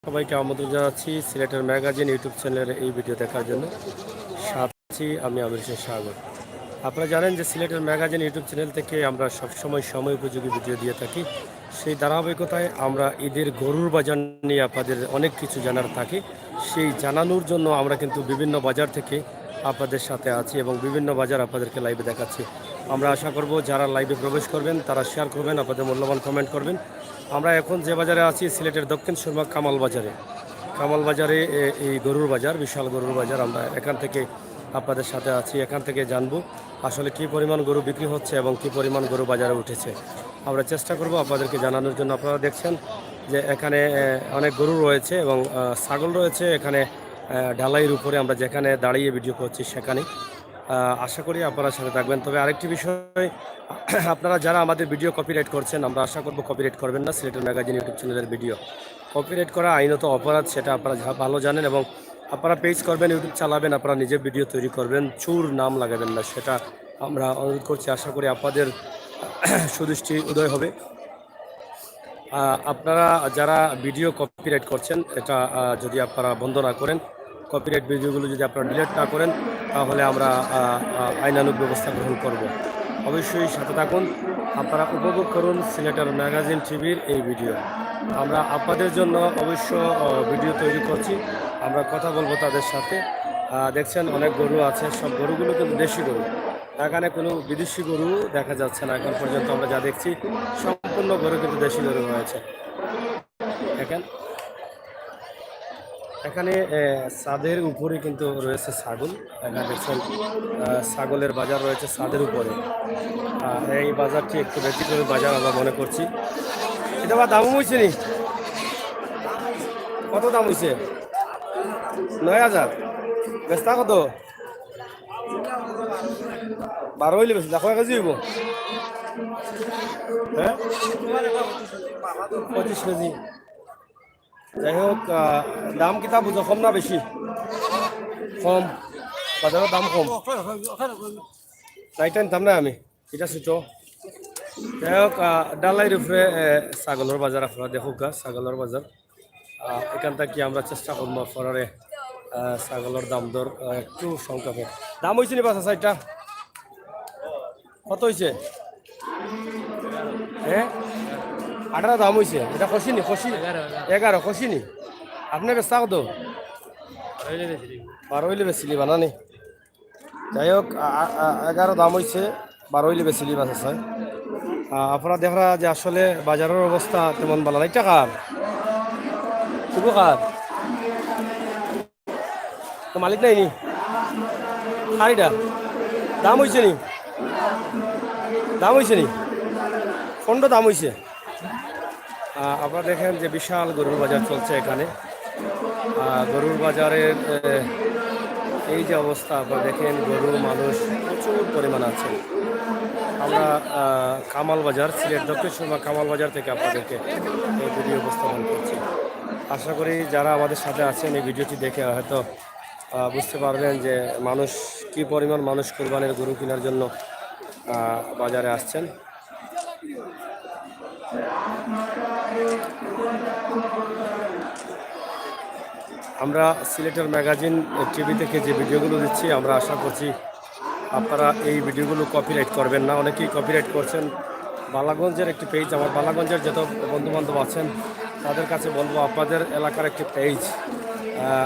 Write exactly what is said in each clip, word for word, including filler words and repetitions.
সবাইকে আমন্ত্রণ জানাচ্ছি সিলেটের ম্যাগাজিন ইউটিউব চ্যানেলের এই ভিডিও দেখার জন্য। সাথে আছি আমি আমির হোসেন সাগর। আপনারা জানেন যে সিলেটের ম্যাগাজিন ইউটিউব চ্যানেল থেকে আমরা সবসময় সময় উপযোগী ভিডিও দিয়ে থাকি। সেই ধারাবাহিকতায় আমরা ঈদের গরুর বাজার নিয়ে আপনাদের অনেক কিছু জানার থাকি। সেই জানানোর জন্য আমরা কিন্তু বিভিন্ন বাজার থেকে আপনাদের সাথে আছি এবং বিভিন্ন বাজার আপনাদেরকে লাইভে দেখাচ্ছি। আমরা আশা করব যারা লাইভে প্রবেশ করবেন তারা শেয়ার করবেন, আপনাদের মূল্যবান কমেন্ট করবেন। আমরা এখন যে বাজারে আছি সিলেটের দক্ষিণ সুরমা কামাল বাজারে। কামাল বাজারে এ, এই গরুর বাজার, বিশাল গরুর বাজার। আমরা এখান থেকে আপনাদের সাথে আছি, এখান থেকে জানবো আসলে কি পরিমাণ গরু বিক্রি হচ্ছে এবং কি পরিমাণ গরু বাজারে উঠেছে। আমরা চেষ্টা করব আপনাদেরকে জানানোর জন্য। আপনারা দেখছেন যে এখানে এ, অনেক গরু রয়েছে এবং আহ, ছাগল রয়েছে এখানে আহ, ঢালাইয়ের উপরে, আমরা যেখানে দাঁড়িয়ে ভিডিও করছি সেখানে। আহ, আশা করি আপনারা সাথে থাকবেন। তবে আরেকটি বিষয়, আপনারা যারা আমাদের ভিডিও কপিরাইট করছেন, আমরা আশা করব কপিরাইট করবেন না সিলেটের ম্যাগাজিন ইউটিউব চ্যানেলের ভিডিও। কপিরাইট করা আইনত অপরাধ, সেটা আপনারা যা-, ভালো জানেন। এবং আপনারা পেজ করবেন, ইউটিউব চালাবেন, আপনারা নিজে ভিডিও তৈরি করবেন, চুর নাম লাগাবেন না, সেটা আমরা অনুরোধ করছি। আশা করি আপনাদের সুদৃষ্টি উদয় হবে। আহ, আপনারা যারা ভিডিও কপিরাইট করছেন, এটা আহ, যদি আপনারা বন্ধ না করেন, কপিরাইট ভিডিওগুলো যদি আপনারা ডিলিট না করেন, তাহলে আমরা আহ, আহ, আইনানুগ ব্যবস্থা গ্রহণ করব। অবশ্যই সাথে থাকুন, আপনারা উপভোগ করুন সিলেটের ম্যাগাজিন টিভির এই ভিডিও। আমরা আপনাদের জন্য অবশ্য আহ, ভিডিও তৈরি করছি, আমরা কথা বলবো তাদের সাথে। আহ, দেখছেন অনেক গরু আছে, সব গরুগুলো কিন্তু দেশি গরু, এখানে কোনো বিদেশি গরু দেখা যাচ্ছে না এখন পর্যন্ত। আমরা যা দেখছি সম্পূর্ণ গরু কিন্তু দেশি গরু রয়েছে। দেখেন এখানে এ, ছাদের উপরে কিন্তু রয়েছে ছাগল। এখানে দেখছেন আহ, ছাগলের বাজার রয়েছে ছাদের উপরে। আহ, এই বাজারটি একটু ব্যতিক্রমী বাজার আমরা মনে করছি। এটা বা দাম হয়েছে নি? কত দাম হয়েছে? নয় হাজার। বেচতা কত? বারো হইলে বেশি, দেখো এক কেজি হইব। হ্যাঁ, পঁচিশ কেজি। যাই হোক, আহ, দাম কিতা বুঝো, কম না বেশি? কম। বাজারর দাম কম। রাইট আনতাম না আমি, এটা ছোট। যাই হোক, আহ, ডালাইর উপরে এ, ছাগলর বাজার, আপনারা দেখুক গা, ছাগলর বাজার। আহ, এখান থাকি আমরা চেষ্টা করবো আপনারারে আহ, ছাগলর দাম দর আহ, একটু সংক্ষেপে। দাম হয়েছে নি বা চাচা এটা? কত হয়েছে? হ্যাঁ, আঠারো দাম হয়েছে। এটা কষি নি? কষি? এগারো, এগারো। এগারো কষি নি? আপনি বেচতা কত? বারো হইলে বেশি নিবা না নি? যাই হোক, আ-, আ-, আ-, এগারো দাম হয়েছে, বারো হইলে বেশি নিবা আছে। আ, আপনারা দেখরা যে আসলে বাজারর অবস্থা তেমন ভালা নাই। টাকার শুভ কার তো মালিক নাই নি? আর এটা দাম হয়েছে নি? দাম হয়েছে নি? পনেরো দাম হয়েছে। আহ, আপনারা দেখেন যে বিশাল গরুর বাজার চলছে এখানে। আহ, গরুর বাজারের, আহ, এই যে অবস্থা, আপনারা দেখেন, গরু মানুষ প্রচুর পরিমাণ আছে। আমরা আহ, কামাল বাজার, সিলেট দক্ষিণ সুরমা কামাল বাজার থেকে আপনাদেরকে এই ভিডিও উপস্থাপন করছি। আশা করি যারা আমাদের সাথে আছেন এই ভিডিওটি দেখে হয়তো আহ, বুঝতে পারবেন যে মানুষ, কি পরিমাণ মানুষ কোরবানির গরু কেনার জন্য আহ, বাজারে আসছেন। আমরা সিলেটের ম্যাগাজিন টিভি থেকে যে ভিডিওগুলো দিচ্ছি, আমরা আশা করছি আপনারা এই ভিডিওগুলো কপিরাইট করবেন না। অনেকেই কপিরাইট করছেন। বালাগঞ্জের একটি পেজ, আমার বালাগঞ্জের যত বন্ধুবান্ধব আছেন তাদের কাছে বলবো, আপনাদের এলাকার একটি পেজ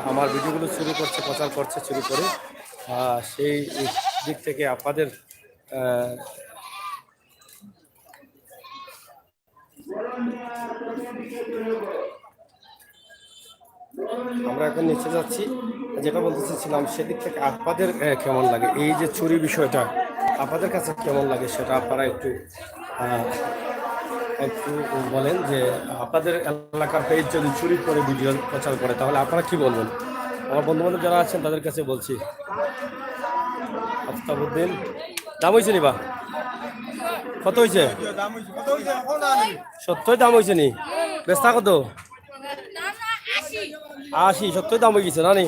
আমার ভিডিওগুলো চুরি করছে, প্রচার করছে চুরি করে। আহ, সেই দিক থেকে আপনাদের আহ, আমরা এখন নিচে যাচ্ছি। যেটা বলতে চাচ্ছিলাম, সেদিক থেকে আপনাদের আহ, কেমন লাগে এই যে চুরি বিষয়টা, আপনাদের কাছে কেমন লাগে সেটা আপনারা একটু আহ, একটু বলেন যে আপনাদের এলাকার পেজ যদি চুরি করে ভিডিও প্রচার করে, তাহলে আপনারা কি বলবেন? আমার বন্ধু বান্ধব যারা আছেন তাদের কাছে বলছি। আফতাবউদ্দিন, দাম হয়েছে নি বা? কত হয়েছে? সত্যই দাম হয়েছে নি? বেচতা কত? আশি, সত্যই দাম হয়ে গেছে না নি?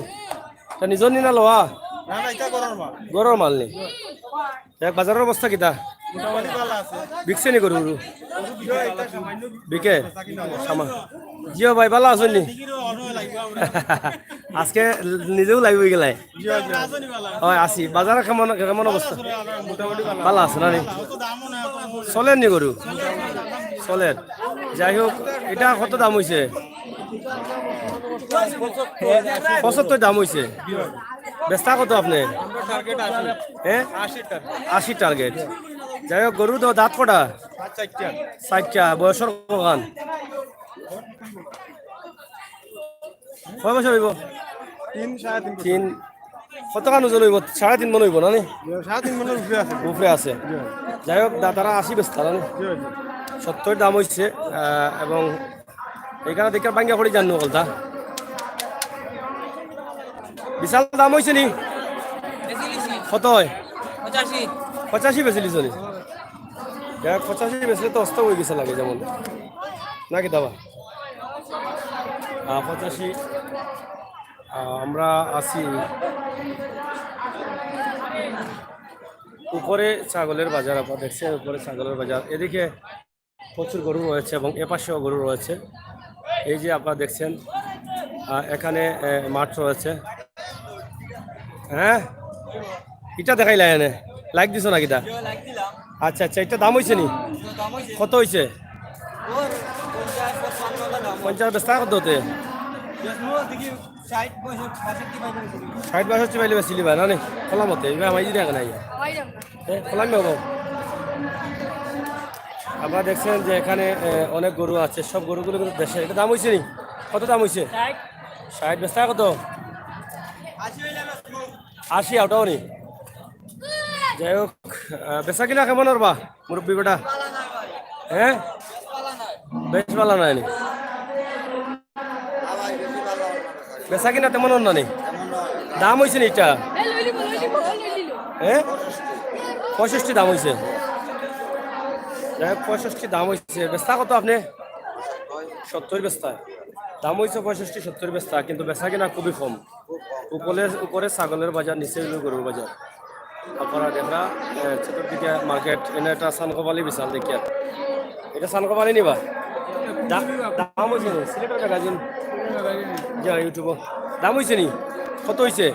এটা নিজর নি না লওয়া? না, না, এটা গরুর মাল। গরুর মাল নি? এক বাজারর অবস্থা কিতা? বিকছে নি গরু? বিকে? সামা-, জিও ভাই, ভালা আছইন নি? আজকে নিজেউ live অইগেলায়। অয়, আছি। বাজার কেমন, কেমন অবস্থা? ভালা আছে না নি? চলের নি গরু? চলের। যাই হোক, ইটা কত দাম অইছে? পঁচাত্তর দাম অইছে। বেচতা কত আপনে? হ্যাঁ, আশি target। যাই হোক, গরু তো দাঁত কটা? চাইরটা। বয়সর কখান? কয় বছর অইবো? তিন, সাড়ে তিন বছর। তিন। কতখান ওজন অইবো? সাড়ে তিন মণ অইবো না নি? সাড়ে তিন মণর উপরে আছে। উপরে আছে। যাই হোক, দাতারা আশি বেচতা না নি? সত্তর দাম অইছে, আহ, এবং ইখান দেখিয়া ভাঙ্গা পড়ি যাইন নি হকলতা। বিশাল দাম অইছে নি? কত অয়? পঁচাশি। পঁচাশি বেচিলিছো নি? যাই হোক, পঁচাশি বেচলে তো অস্ত অইগেছে লাগে যেমন। না কিতা বা? আহ, পঁচাশি। আহ, আমরা আছি উপরে ছাগলের বাজার, আপনারা দেখছেন উপরে ছাগলের বাজার। এদিকে প্রচুর গরু রয়েছে এবং এপাশেও গরু রয়েছে। এই যে আপনারা দেখছেন, আহ, এখানে, আহ, মাঠ রয়েছে। হ্যাঁ, ইটা দেখাইলা এনে, like দিছো না কিতা? আচ্ছা, আচ্ছা, ইটা দাম অইছে নি? কত অইছে? পঞ্চাশ, বেচতা কত অতে? ষাইট পঁয়ষট্টি পাইলে বেচিলিবা না নি? খোলা মতে, ইবা আমার ইদিকে নাই। এ, খোলা নি অইবো? আপনারা দেখছেন যে এখানে, এ, অনেক গরু আছে, সব গরুগুলো কিন্তু দেশি। ইটা দাম অইছে নি? কত দাম অইছে? ষাইট। ষাইট, বেচতা কত? আশি, ওটাও নি। যাই হোক, আহ, বেচা কিনা কেমন অর বা, মুরব্বি বেটা? হ্যাঁ, বেশ ভালা নায় নি। বেচা কিনা তেমন অর না নি? দাম অইছে নি ইটা? হ্যাঁ, পঁয়ষট্টি দাম অইছে। যাই হোক, পঁয়ষট্টি দাম অইছে। বেচতা কত আপনে? সত্তর বেচতা। দাম অইছে পঁয়ষট্টি, সত্তর বেচতা, কিন্তু বেচা কিনা খুবই কম। উপরে, উপরে ছাগলের বাজার, নিচে অইলো গরুর বাজার। আপনারা দেখরা, এ, চতুর্দিকে market, এনে একটা সানকোপালি বিশাল দেখিয়া। ইটা সানকোপালি নি বা? দা-, দাম অইছে নি? সিলেটের magazine। যা YouTube। দাম অইছে নি? কত অইছে?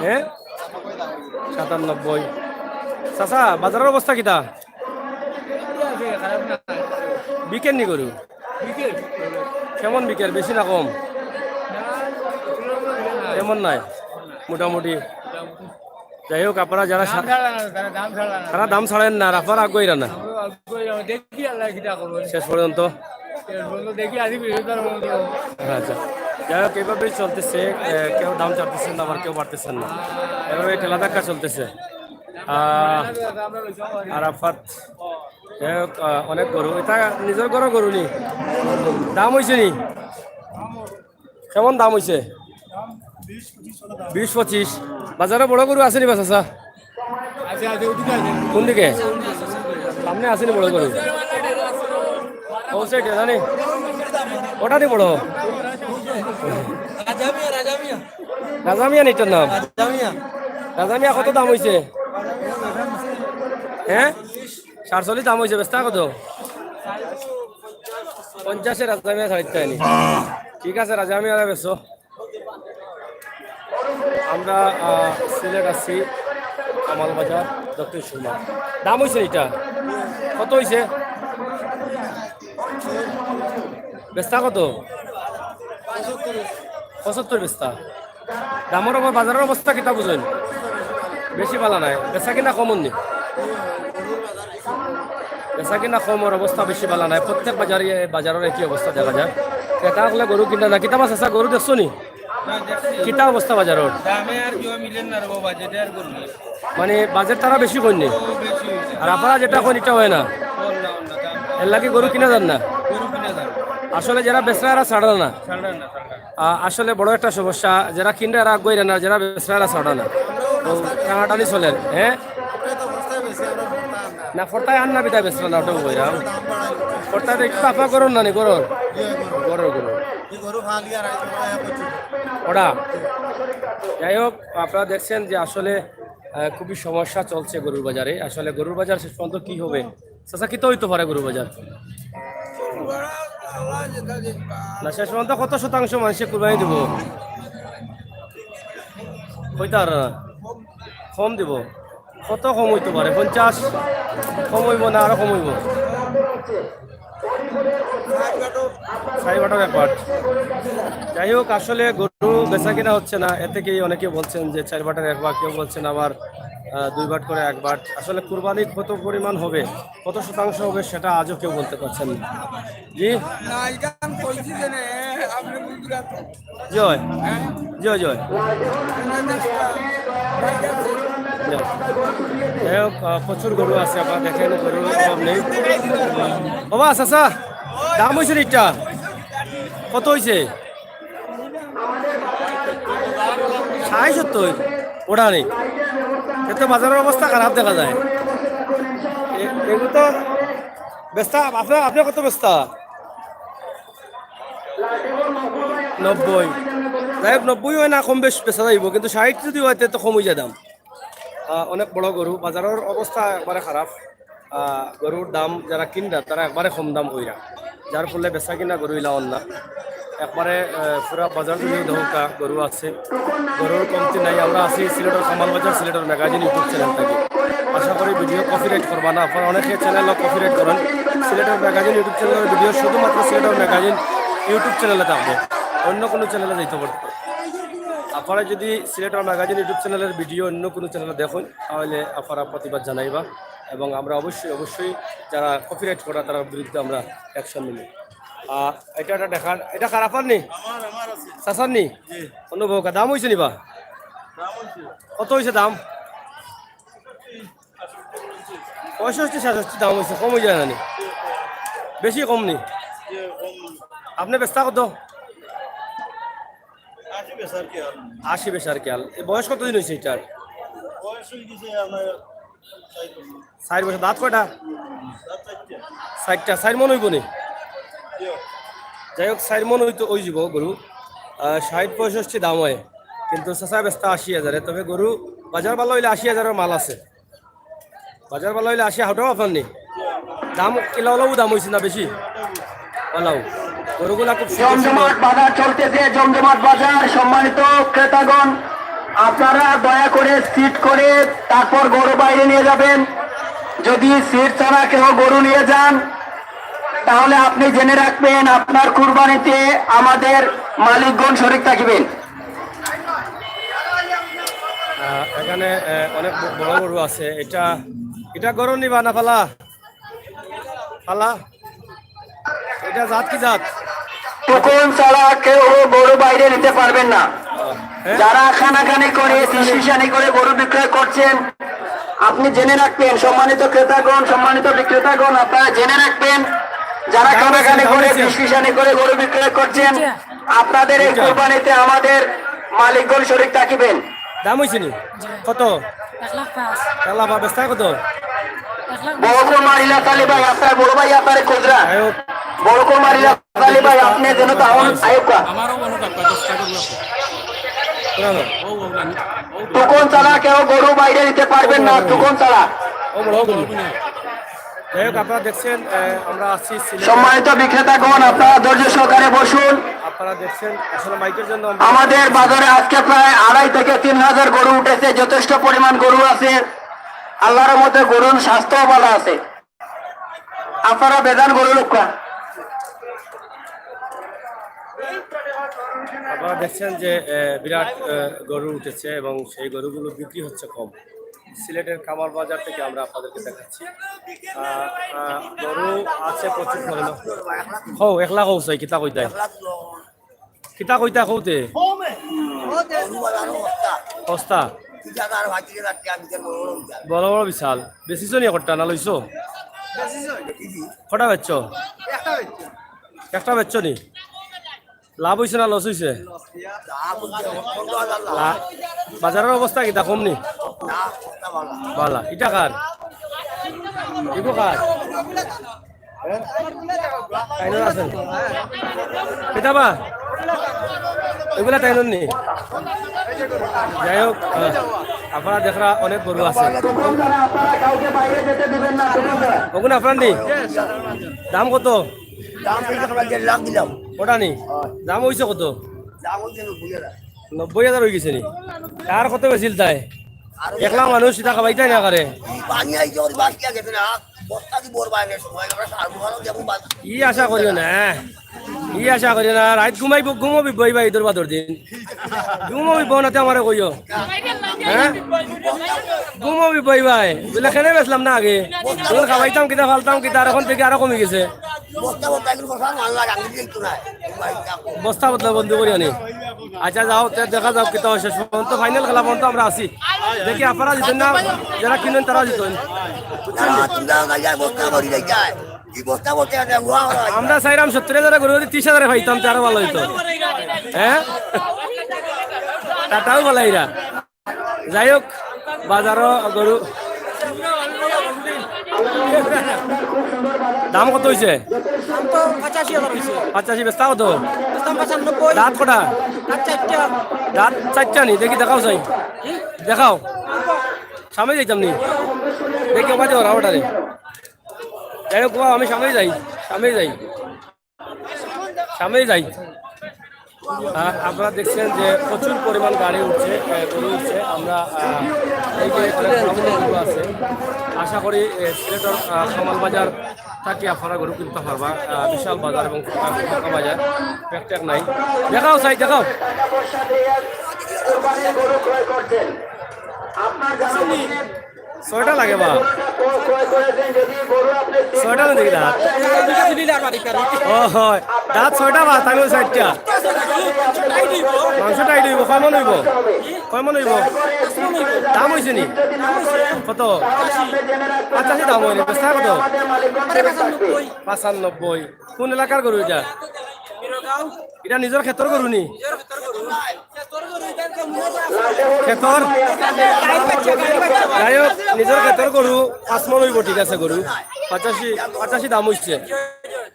হ্যাঁ? সাতানব্বই। চাচা, বাজারর অবস্থা কিতা? বিকের নি গরু? কেমন বিকের? বেশি না কম? তেমন নাই, মোটামুটি। যাই হোক, আপনারা যারা সা-, তারা দাম ছাড়েন না, আর আপনারা আগুয়াইরা না। শেষ পর্যন্ত। আচ্ছা, যাই হোক, এইভাবেই চলতেছে। এ, কেউ দাম ছাড়তেছেন না, আবার কেউ বাড়তেছেন না, এভাবে ঠেলা ধাক্কা চলতেছে। আহ, আরাফাত, যাই হোক, আহ, অনেক গরু, ইটা নিজর ঘরর গরু নি? দাম অইছে নি? কেমন দাম অইছে? বিশ পঁচিশ। বাজারো বড় গরু আছে নি বা চাচা? কোন দিকে? সামনে আছে নি বড় গরু? ও সাইডে জানি। ওটা নি বড়? রাজামিয়া নি ইটার নাম? রাজামিয়া। কত দাম অইছে? হ্যাঁ, সাতচল্লিশ দাম অইছে, বেচতা কত? পঞ্চাশে রাজামিয়া ছাড়িতে হয়নি। ঠিক আছে, রাজামিয়া বেচো। আমরা, আহ, সিলেট আছি, কামাল বাজার, দক্ষিণ সুরমা। দাম অইছে ইটা? কত অইছে? বেচতা কত? পঁচাত্তর বেচতা। দামর অব-, বাজারর অবস্থা কিতা বুঝইন? বেশি ভালা নায়, বেচা কিনা কম অর নি? বেচা কিনা কম অর, অবস্থা বেশি ভালা নায়। প্রত্যেক বাজারে, বাজারর একই অবস্থা দেখা যায়। ক্রেতা অকলে গরু কিনরা না। কিতা বা চাচা, গরু দেখছো নি? কিতা অবস্থা বাজারর? দামে আর কেউ মিলের না রে বাবা, বাজেটে আর গরু নাই। মানে বাজেট তারা বেশি কইন নি? ও, বেশি অইছে। আর আপনারা যেটা কইন, ইটা অয় না। অর না, অর না, দাম। এর লাগি গরু কিনা যার না? গরু কিনা যার না। আসলে যারা বেচরা, এরা ছাড়রা না। ছাড়রা না, ছাড়রা না। আ-, আসলে বড় একটা সমস্যা, যারা কিনরা এরা আগুয়াইরা না, যারা বেচরা এরা ছাড়রা না। তো টানাটানি চলের, হ্যাঁ? না, ফরতায় আন না, বিদায় বেচরা না, ওটাও কইরা। ফরতায় তো একটু আপা করুন না নি, করুন। করুন, করুন। ওটা। যাই হোক, আপনারা দেখছেন যে আসলে আহ, খুবই সমস্যা চলছে গরুর বাজারে। আসলে গরুর বাজার শেষ পর্যন্ত কি হবে? চাচা, কিতা অইতো পারে গরুর বাজার? না, শেষ পর্যন্ত কত শতাংশ মানষে কুরবানি দিবো? কইতা পাররা না। কম দিবো। কত কম অইতো পারে? পঞ্চাশ? কম অইবো না আরো কম অইবো? চাইর বাটর এক বাট। যাই হোক, আসলে গরু বেচা কিনা হচ্ছে না, এ থেকেই অনেকে বলছেন যে চাইর বাটর এক ভাগ, কেউ বলছেন আবার, আহ, দুই বাট করে এক বাট। আসলে কুরবানি কত পরিমাণ হবে, কত শতাংশ হবে, সেটা আজও কেউ বলতে পারছেন না। জি? না, এখান কইছি যে না, আপনি বুঝবেন তো। জয়। জয়, জয়। জয়। যাই হোক, আহ, প্রচুর গরু আছে, আপনারা দেখেন, গরুর অভাব নেই। বাবা, চাচা, দাম অইছে নি ইটা? কত অইছে? ষাইট সত্তইর? ওটা নেই। এতে বাজারের অবস্থা খারাপ দেখা যায়। এ-, এগুলো তো বেচতা, আপনার, আপনি কত বেচতা? নব্বই। যাই হোক, নব্বই অয় না, কম বেশ বেচা যাইবো, কিন্তু ষাইট যদি অয়, তে তো কম অই যায় দাম। আহ, অনেক বড় গরু, বাজারের অবস্থা একবারে খারাপ। আহ, গরুর দাম যারা কিনরা, তারা একবারে কম দাম কইরা, যার ফলে বেচা কিনা গরু ইলা অর না। একবারে, আহ, পুরা বাজার জুড়ে দহকা গরু আছে, গরুর কমতি নাই। আমরা আছি সিলেটের কামাল বাজার, সিলেটের ম্যাগাজিন YouTube চ্যানেল থেকে। আশা করি ভিডিও কপিরাইট করবা না। আপনারা অনেকে চ্যানেল কপিরাইট করেন। সিলেটের ম্যাগাজিন YouTube চ্যানেলের ভিডিও শুধুমাত্র সিলেটের ম্যাগাজিন YouTube চ্যানেলে থাকবে, অন্য কোনো চ্যানেলে যাইতে পারবে না। আপনারা যদি সিলেটের ম্যাগাজিন YouTube চ্যানেলের ভিডিও অন্য কোনো চ্যানেলে দেখেন, তাহলে আপনারা প্রতিবাদ জানাইবা, এবং আমরা অবশ্যই, অবশ্যই যারা কপিরাইট করা, তার বিরুদ্ধে আমরা অ্যাকশন নিব। আহ, এটা একটা দেখার, এটা খারাপ আর নি? আমার, আমার আছে। চাচার নি? জি। অনুভব, দাম অইছে নি বা? দাম অইছে। কত অইছে দাম? পঁয়ষট্টি, সাতষট্টি দাম অইছে, কম অই যায় না নি? বেশি কম নি? জি, কম। আপনি বেচতা কত? আশি বেচার খেয়াল। আশি বেচার খেয়াল। এ বয়স কতদিন অইছে ইটার? বয়স অই গেছে আপনার চাইর বছর। চাইর বছর। দাঁত কয়টা? দাঁত চাইরটা। চাইরটা। চাইর মন অইবো নি? জি। যাই হোক, চাইর মন অইতো, অই যাইবো গরু। আহ, ষাইট পঁয়ষট্টি দাম অয়, কিন্তু চাচা বেচতা আশি হাজারে। তবে গরু বাজার ভালা অইলে আশি হাজারের মাল আছে। বাজার ভালা অইলে আশি হাজারও আপনার নি? দাম কিলা অলাউ দাম অইছে না বেশি? অলাউ। গরুগুলা খুব সুন্দর সুন্দর। জমজমাট বাজার চলতেছে, জমজমাট বাজার। সম্মানিত ক্রেতাগণ, আপনারা দয়া করে সিট করে তারপর গরু বাইরে নিয়ে যাবেন। যদি সিট ছাড়া কেউ গরু নিয়ে যান, তাহলে আপনি জেনে রাখবেন, আপনার কুরবানিতে আমাদের মালিকগণ শরিক থাকিবেন। আহ, এখানে, আহ, অনেক ব-, বড় গরু আছে। এটা, এটা গরু নিবা না ফালা? ফালা? এটা জাত কি জাত? টোকন ছাড়া কেউ গরু বাইরে নিতে পারবেন না। হ্যাঁ? যারা কানাকানি করে, ফিসফিসানি করে গরু বিক্রয় করছেন, আপনি জেনে রাখবেন, সম্মানিত ক্রেতাগণ, সম্মানিত বিক্রেতাগণ, আপনারা জেনে রাখবেন, যারা কানাকানি করে, ফিসফিসানি করে গরু বিক্রয় করছেন, আপনাদের এই কুরবানিতে আমাদের মালিকগণ শরিক থাকিবেন। দাম অইছে নি? কত? এক লাখ পাঁচ। এক লাখ পাঁচ, বেচতা কত? এক লাখ। বড় করে মারিলা তালি ভাই, আপনার বড় ভাই আপনারে খুজরা। যাই হোক। বড় করে মারিলা তালি ভাই, আপনি যেন তাহলে আয়ুকা। আমারও মনে থাকবে, দশ টাকা করে। শোনো না। ও, ও, আমি, ও, টোকন ছাড়া কেউ গরু বাইরে নিতে পারবেন না, টোকন ছাড়া। ও বড়, ও বড়। যাই হোক, আপনারা দেখছেন, আহ, আমরা আছি সিলেটে। সম্মানিত বিক্রেতাগণ, আপনারা ধৈর্য সহকারে বসুন। আপনারা দেখছেন, আসলে মাইকের জন্য আমরা আমাদের বাজারে আজকে প্রায় আড়াই থেকে তিন হাজার গরু উঠেছে, যথেষ্ট পরিমাণ গরু আছে। আল্লাহর মতে গরুর স্বাস্থ্য ভালো আছে। আপনারা বেজান গরু লক্ষ্য। আপনারা দেখছেন যে, আহ, বিরাট, আহ, গরু উঠেছে এবং সেই গরুগুলো বিক্রি হচ্ছে কম। সিলেটের কামাল বাজার থেকে আমরা আপনাদেরকে দেখাচ্ছি। আহ, আহ, গরু আছে প্রচুর পরিমাণ। হো, এক লাখ অইছে, কিতা কইতায়? কিতা কইতায় কওতে? হস্তা। বড় বড় বিশাল। বেচিছো নি একটা না লইছো? কটা বেচছো? একটা বেচছো নি? লাভ অইছে না লস অইছে? লা-, বাজারের অবস্থা কিতা, কম নি? ভালা। ইটা কার? ইগু কার? তাইনর আছে নি? কিতা বা? এগুলা তাইনর নি? যাই হোক, আহ, আপনারা দেখরা অনেক গরু আছে। দোকানদার, আপনারা কাউকে বাইরে যেতে দিবেন না, দোকানদার। ওগুন আপনার নি? দাম কত? দাম এই যে আমরা দেড় লাখ দিলাম। ওটা নি? হ্যাঁ। দাম অইছে কত? দাম অইছে নব্বই হাজার। নব্বই হাজার অই গেছে নি? আর কত বেচিল তাই? আর একলা মানুষ ইটা খাবাইতায় না কারে? এই পানি আইছে, ওর বাস গেছে না। বস্তা কি বড় বাইরে সময় আমরা সার বড় যেমন বাস। ই আশা করিও না, হ্যাঁ। ই আশা করিও না। রাইত ঘুমাইবো, ঘুমো বিবো ইবা ইদর বাদর দিন। ঘুমো বিবো না তে আমারে কইও। হ্যাঁ? ঘুমো বিবো ইবায়। বুলে কেনে বেচলাম না আগে? তখন খাবাইতাম কিতা, ফালতাম কিতা, আর এখন থেকে আরো কমি গেছে। বস্তা বস্তা এগুলো কথা মাল লাগে, আমি দেখতো না। বস্তা বদলা বন্ধ করি আনি। আচ্ছা, যাও, তে দেখা যাও কিতা অয় শেষ পর্যন্ত। ফাইনাল খেলা পর্যন্ত আমরা আছি। দেখি, আপনারা জিতইন না, যারা কিনইন তারা জিতইন। বুঝছইন নি? না, তুমি যাও, যাও, যাও, বস্তা ভরি যাই, যাই। কি বস্তা বলতে আছে? উয়া, উয়া, উয়া। আমরা চাইরাম সত্তর হাজারে গরু যদি ত্রিশ হাজারে পাইতাম, তে আরো ভালা অইতো। হ্যাঁ? টাটাও বলাইরা। যাই হোক, বাজারো গরু। দাম কত অইছে? দাম তো পঁচাশি হাজার অইছে। পঁচাশি, বেচতা কত? বেচতাম পঁচানব্বই। দাঁত কটা? দাঁত চারটা। দাঁত চারটা নি? দেখি, দেখাও চাই। হুম? দেখাও। সামনে যাইতাম নি? দেখি, ওখানে ওরা ওটারে। যাই হোক, বাবা, আমি সামনে যাই, সামনে যাই। সামনে যাই। আহ, আপনারা দেখছেন যে প্রচুর পরিমাণ গাড়ি উঠছে, আহ, গরু উঠছে। আমরা, আহ, এই যে এখানে গরু আছে, আশা করি, আহ, সিলেটের, আহ, কামাল বাজার থাকি আপনারা গরু কিনতা পারবা। আহ, বিশাল বাজার এবং ফাঁকা, ফাঁকা বাজার, ট্যাক ট্যাক নাই। দেখাও চাই, দেখাও। আপনার জানা উচিত ছয়টা লাগে বা? ছয়টা না দেখি দাঁত। ও হয়, দাঁত ছয়টা বা, তাইলে চারটা। মাংস টাইট অইবো, কয় মন অইবো? কয় মন অইবো? দাম অইছে নি? কত? পঁচাশি দাম অইলে, বেচতা কত? পঁচানব্বই। কোন এলাকার গরু ইটা? ইটা নিজর খেতর গরু নি? খেতর? যাই হোক, নিজর খেতর গরু, পাঁচ মন অইবো, ঠিক আছে, গরু। পঁচাশি, পঁচাশি দাম অইছে।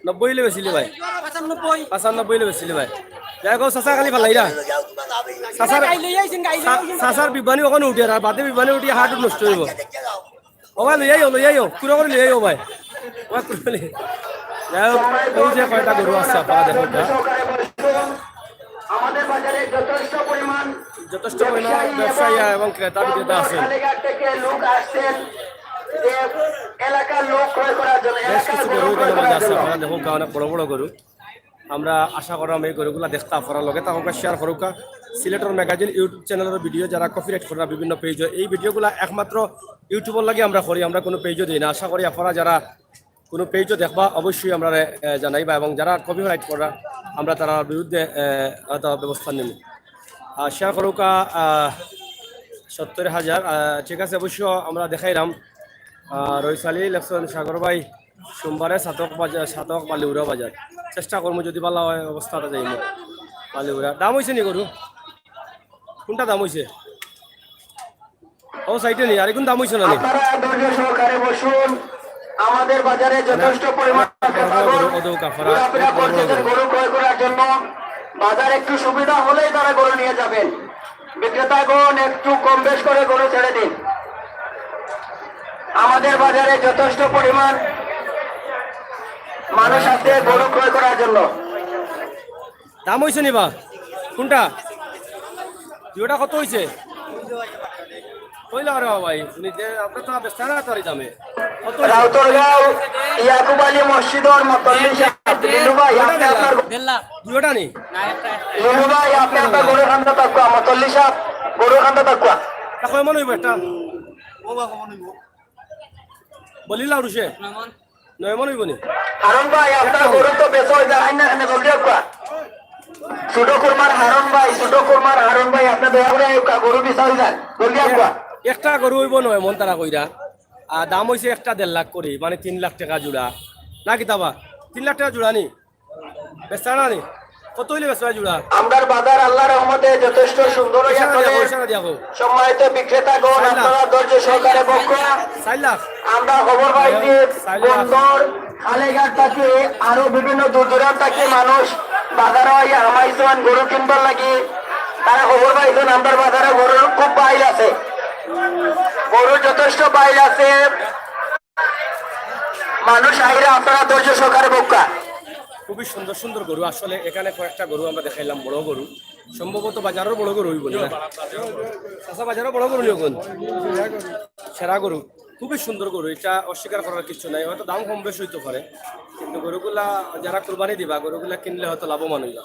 নব্বই অইলে বেচিলি ভাই। পঁচানব্বই অইলে বেচিলি ভাই। যাই হোক, চাচা খালি ফালাইরা। চাচার, চাচার বিবানি ওখানো উঠে, আর বাদে বিবানি উঠি হাট নষ্ট অইবো। ও ভাই, লই আইও, লই আইও, কুড়ো করি লই আইও ভাই। ও ভাই, কুড়ো করি। যাই হোক, অউ যে কয়টা গরু আছে, আপনারা দেখউক্কা। আমাদের বাজারে যথেষ্ট পরিমাণ যথেষ্ট পরিমাণ ব্যবসায়ী এবং ক্রেতা বিক্রেতা আছেন। কালীঘাট থেকে লোক আসছেন যে এলাকার লোক ক্রয় করার জন্য, বেশ এলাকার কিছু গরু গরু ক্রয় এখানে করার আছে, জন্য। আপনারা দেখউক্কা, অনেক বড় বড় গরু। আমরা আশা করলাম এই গরুগুলা দেখতা, আপনারা লগে থাকউক্কা, শেয়ার করউক্কা। সিলেটর ম্যাগাজিন YouTube চ্যানেলর ভিডিও যারা কপিরাইট করা বিভিন্ন পেজে, এই ভিডিওগুলা একমাত্র YouTubeর লাগি আমরা করি, আমরা কোনো পেজও দেই না। আশা করি আপনারা যারা কোনো পেজও দেখবা অবশ্যই আমরারে, এ, জানাইবা, এবং যারা কপিরাইট করা আমরা তারার বিরুদ্ধে, এ, হয়তো ব্যবস্থা নিমু। আর শেয়ার করউক্কা, আহ, সত্তর হাজার, আহ, ঠিক আছে, অবশ্য আমরা দেখাইরাম। আহ, রইসালি লেখছইন সাগর ভাই, সোমবারে সাতক বাজার, সাতক বালিউরা বাজার। চেষ্টা করমু যদি ভালা অয় অবস্থাটা যাইমু। বালিউরা। দাম অইছে নি গরু? কোনটা দাম অইছে? ও সাইডে নি, আরেকগুন দাম অইছে না নি? আপনারা ধৈর্য সহকারে বসুন। আমাদের বাজারে যথেষ্ট পরিমাণ বড় বড় গরু, অদৌ কাফারা, ঘোরাফেরা বড় বড় করতেছেন গরু। গরু ক্রয় করার জন্য। বাজার একটু সুবিধা হলেই তারা গরু নিয়ে যাবেন। বিক্রেতাগণ একটু কম বেশ করে গরু ছেড়ে দিন। আমাদের বাজারে যথেষ্ট পরিমাণ মানুষ আছে গরু ক্রয় করার জন্য। দাম অইছে নি বা? কোনটা? দুইটা কত অইছে? কইলা রে ভাই, উনি যে আপনার তো বেচতা না তার দামে। কত অইছে? রাউতরগাঁও ইয়াকুব আলী মসজিদর মতল্লি সাহেব, লিলু ভাই, আপনি আপনার দেড় লাখ। দুইটা নি? না, একটা, একটা। লিলু ভাই, আপনি আপনার গরুর খান্দা তাকুয়া, মতল্লি সাহেব, গরুর খান্দা তাকুয়া। তা কয় মন অইবো একটা? ও বা কয় মন অইবো? বলিলা উরুষে? নয় মন অইবো নি? হারুন ভাই, আপনার গরু তো বেচা অই যায়, আইন না, এখানে জলদি আউক্কা। ছোট কুরমার হারুন ভাই, ছোট কুরমার হারুন ভাই, আপনি দয়া করে আউক্কা, গরু বেচা অই যায়, জলদি আউক্কা। একটা গরু অইবো নয় মন তারা কইরা, আর দাম অইছে একটা দেড় লাখ করি, মানে তিন লাখ টেকা জোড়া, না কিতা বা? তিন লাখ টেকা জোড়া নি? বেচতা না নি? কত অইলে বেচবা জোড়া? আমরার বাজার আল্লাহর রহমতে যথেষ্ট সুন্দর অইয়া চলে। সম্মানিত বিক্রেতাগণ, আপনারা ধৈর্য সহকারে বক্কা। চার লাখ। আমরা খবর পাইছি চার লাখ। বন্দর, কালীঘাট থাকি আরো বিভিন্ন দূর দূরান্ত থাকি মানুষ বাজারো আইয়া হামাইছইন গরু কিনবার লাগি। তারা খবর পাইছইন আমরার বাজারো গরুর খুব বাইল আছে। গরু যথেষ্ট বাইর আছে, মানুষ আইরা, আপনারা ধৈর্য সহকারে বউক্কা। খুবই সুন্দর সুন্দর গরু। আসলে এখানে কয়েকটা গরু আমরা দেখাইলাম, বড় গরু, সম্ভবত বাজারর বড় গরু অইবো না? চাচা, বাজারর বড় গরু নি অখন? সেরা গরু, খুবই সুন্দর গরু, এটা অস্বীকার করার কিছু নাই। হয়তো দাম কম বেশ অইতো পারে, কিন্তু গরুগুলা যারা কুরবানি দিবা, গরুগুলা কিনলে হয়তো লাভবান অইবা।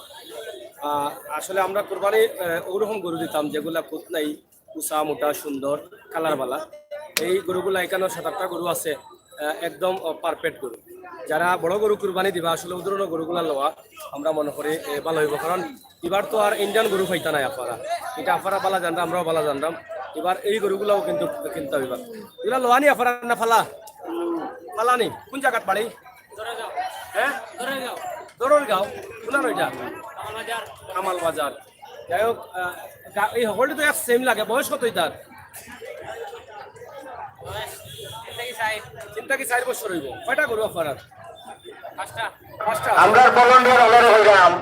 আহ, আসলে আমরা কুরবানি, আহ, ওরকম গরু দিতাম যেগুলা খুঁত নাই, উঁচা মোটা সুন্দর, কালার বালা। এই গরুগুলা এখানে সাত আটটা গরু আছে, আহ, একদম পারফেক্ট গরু। যারা বড় গরু কুরবানি দিবা, আসলে ওই ধরনের গরুগুলা লওয়া আমরা মনে করি, এ, ভালো হইব, কারণ এবার তো আর ইন্ডিয়ান গরু পাইতা নাই আপনারা, এটা আপনারা ভালা জানরা, আমরাও ভালা জানরাম। এবার এই গরুগুলাও কিন্তু কিনতা অইবা। এগুলা লওয়া নি আপনারা না ফালা? ফালা নি? কোন জাগাত বাড়ি? হ্যাঁ, দররগাঁও। কোন ওইটা? কামাল বাজার। যাই হোক, আহ, গা- এই হকলটি তো এক সেম লাগে। বয়স কত এটার? চিন্তা কি চার বছর অইবো? কয়টা গরু আপনার? পাঁচটা। আমরা ভলান্টিয়ার অকলরে কইরাম,